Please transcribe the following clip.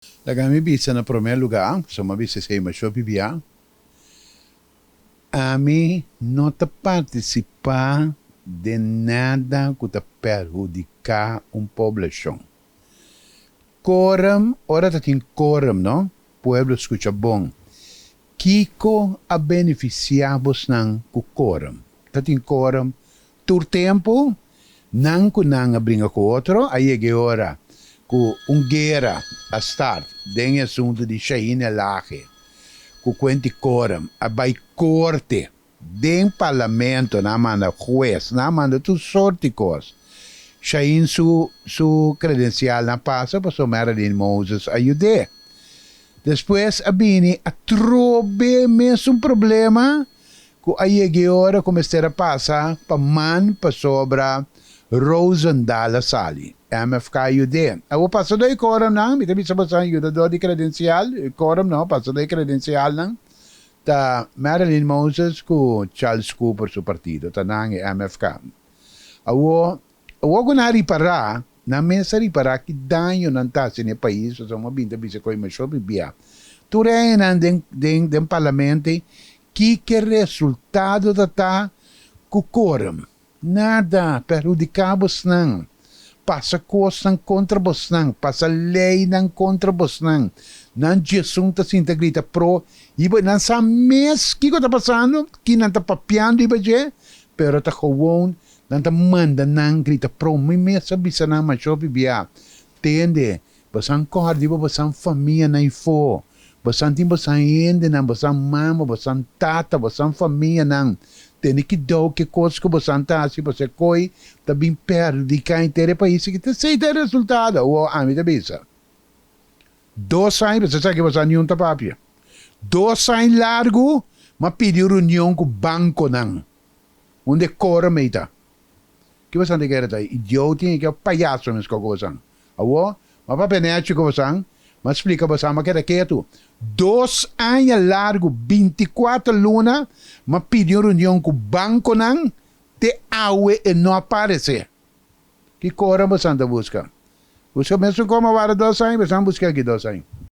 Laga mi bisa na promé lugá, pasobra mi a bisa esei masha hopi bia, ami no ta partisipá den nada ku ta perhudiká un poblashon. Kórum, ora ta tin kórum, no? Pueblo skucha bon. Kiko a benefisiá bosnan ku kórum? Ta tin kórum Tur tempu, nan ku nan a bringa ku otro, a yega e ora ku un guera a start den e asuntu di Shahine Elhage ku Quenty Korum a bai korte den parlamento, nan a manda hues, nan a manda tur sort di kos. Shahine su su kredensialnan a pasa pasobra Marilyn Moses a yud'é. Despues a bini atrobe mesun problema Ku a yega e ora ku mester a pasa pa man pasobra Rozendal a sali. MFK yud'é. Awor pasa dor e koramnan, mi ta bisa boso yuda dor di kredensial, e koram no, pasa dor e kredensialnan, ta Marilyn Moses ku Charles Cooper su partido, ta nan e MFK. Awor, awor ku nan a ripará, nan mes a ripará ki daño nan ta hasi na e pais, pasobra mi a bin ta bisa ku e mashó bibia. Tur enan den den den parlamento Kiko resultado ta ta ku korum? Nada, perhudiká bosnan, pasa kosnan kontra bosnan, pasa leinan kontra bosnan. Nan djesun ta sinta grita pro riba, nan sa mes kiko ta pasando, ki nan ta papiando riba dje, pero ta gewoon nan ta manda nan grita pro. Mi mes a bisa nan masha hopi bia, tende, Bosan kòrda riba bosan famianan ifó. Bosan tin bosan hendenan, bosan mama, bosan tata, bosan famianan. Tene kidou ke kos ku bosan ta hasi pasobra e koi ta bin perhudiká henter e pais aki. Ta esei ta e resultado. Awor ami ta bisa, dos aña, pasobra esaki bosan niun ta papia, dos aña largu m'a pidi un reunion ku bankonan unda e kore mei ta. Ki bosan ta kere ta? Idioot tin e payaso mes koko bosan. Awor, m'a papia nechi ku bosan, m'a splika bosan, m'a keda ketu. Dos aña largu, bintikuater luna, m'a pidi un reunion ku bankonan, te awe e no a paresé. Ki kora bosan ta buska? Buska mesun kos m'a wara dos aña, bosan buska aki dos aña.